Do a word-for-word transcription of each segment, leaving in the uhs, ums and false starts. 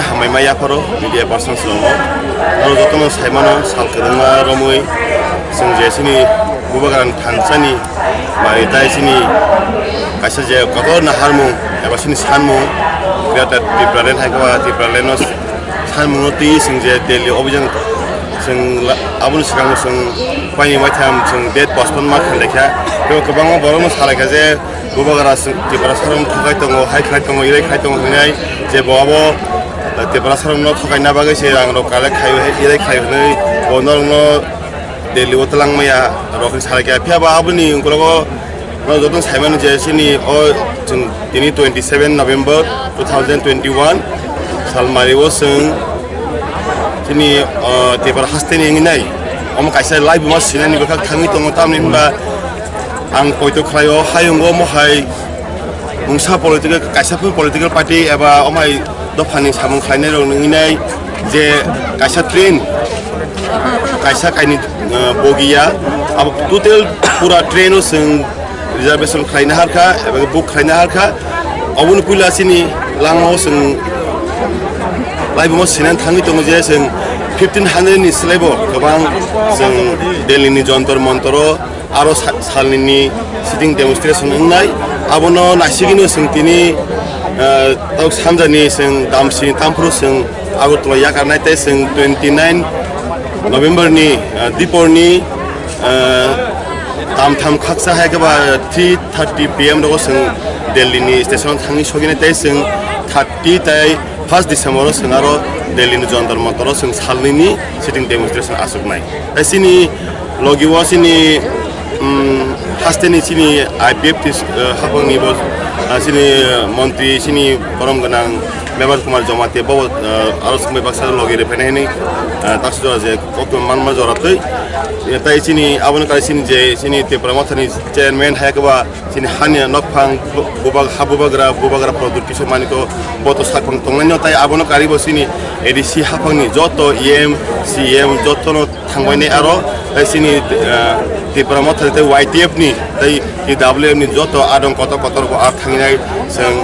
Hambai ma yapharo media persons rokno. Oro jotono saimano sal kwbangma romwi chwng je chini Bubagrani thansani bai tai chini kaisa je kotor naharmung eba chini sanmung Greater Tipraland hai khe ba Tipralandno sanmungno twi chwng je Delhi obijan chwng la-, aboni swkango chwng paini maitham chwng date postpone ma khlaikha. Tei kwbangma borokno salaikha je Bubagra chwng Tiprasarokno thokai tongo, hai khlai tongo, irai khlai tongo hinwi je bo abo Tiprasarokno thokaina bagwi se rangrok collect khlaio, irai khlaio hinwi bo norokno Delhi o twlang maya rok hinwi salaikha. Phiya ba aboni ukologo norok jotono saimano je chini o chwng tini twenty seven November two thousand twenty one salmari o chwng chini, o, Tipra hasteni wngwi nai omo kaisa laibuma sinani bwkhak thangwi tongo, tamni hwnba ang poito khlaio hayungo omo hai mungsa political, kaisa phano political party eba omo hai dophani samung khlainai rok wngwi nai je kaisa train, kaisa kaini, eh, bogiya, abo total pura train o chwng reservation khlaina harkha eba book khlaina harkha. Oboni puila chini langmao chwng laibuma sinani thangwi tongo je chwng fifteen hundred ni slaibo kwbang chwng Delhi ni Jontor Montor o aro sa-, salnini sitting demonstration wngnai. Abono naisigwino chwng tini, ah, tok sanjani chwng Damsini tamphuru chwng Agartala yakarnai tei chwng twenty nine November ni, ah, diporni, ah, tamtham khaksa hai khe ba three thirty P M rogo chwng Delhi ni station o thangwi soginai tei chwng thirty tei first December o chwng aro Delhi ni Jontor Montor o chwng salnini sitting demonstration achuknai. Tei chini logi o chini, um, hasteni chini I P F T, uh, haphangni bo, uh, chini montri chini borom gwnang Mevar Kumar Jamatia bo, uh, aro swngbai baksa logi rwphainai hwnwi, uh, taksa jora je kokto manma jora twi. Tei chini abono kai chini je chini Tipra Mothani chairman hai khe ba chini hani nokphang bu-, bubag-, ha bubagra, bubagra Pradyot Kishore Manikya bo to sakphang tongnaino, tai abono karibo chini A D C haphangni joto E M, C E M jotono thangbainai aro tai chini, eh, Tipra Motha tei Y T F ni tei T W F ni joto adong kotor kotor bo ar thanginai chwng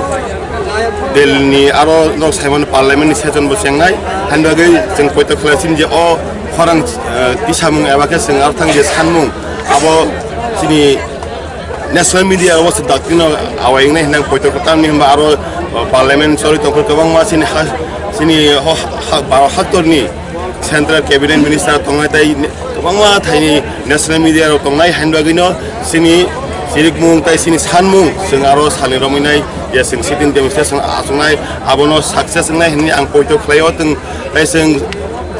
Delhi ni aro nok saimano parliament ni session bo chengnai, hani bagwi chwng poito khlai chini je o khorang, eh, tisamung eba khe chwng aro thang je sanmung abo chini National media o se dakti no awai wngnai hinang poito kwtal ni hwnba aro, uh, parliament choli tongkha kwbangma chini ha, chini ho ha, Bharat haktor ni central cabinet minister tongnai tei kwbangma thaini national media rok tongnai, hain bagwi no chini chirikmung tei chini sanmung chwng aro salni romwi nai ya chwng sitting demonstration achuknai abono success wngnai hinwi ang poito khlaio. Tei chwng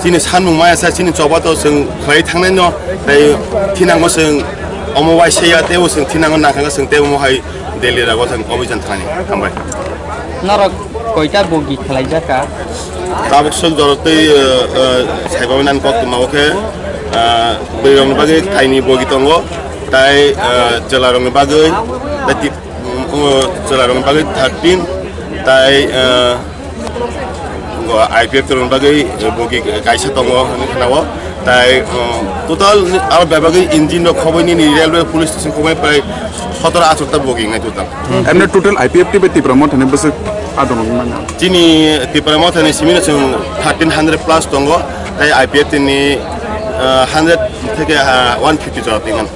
chini sanmung maya sa chini choba to chwng khlai thangnai no tei thinango chwng omo waisa ya tei bo chwng thinango nangkha chwng tei omo hai Delhi rago thang obijan thani hambai. Norok koita bogi khlaijak kha? Tabuk sok jorok tei, eh, eh, saiba nang kok tuma o khe, eh, bwrwi rok ni bagwi kaini bogi tongo tai, eh, chwla rok ni bagwi tei tip-, mm, chwla rok ni bagwi thirteen tai, eh, Bo I P F T rokni bagwi, eh, bogi kaisa tongo hinwi khwnao. Tai, um, total ni aro bebagwi engine rok khoboi nini railway police station khoboi prai sotoro achar ta bogi wngnai total. Emne total I P F T bai Tipra Mothani bwswk adong wngmani? Chini Tipra Mothani simi no chwng thirteen hundred plus tongo, tai I P F T ni, uh, hundred theke, uh, one fifty jora twi mano.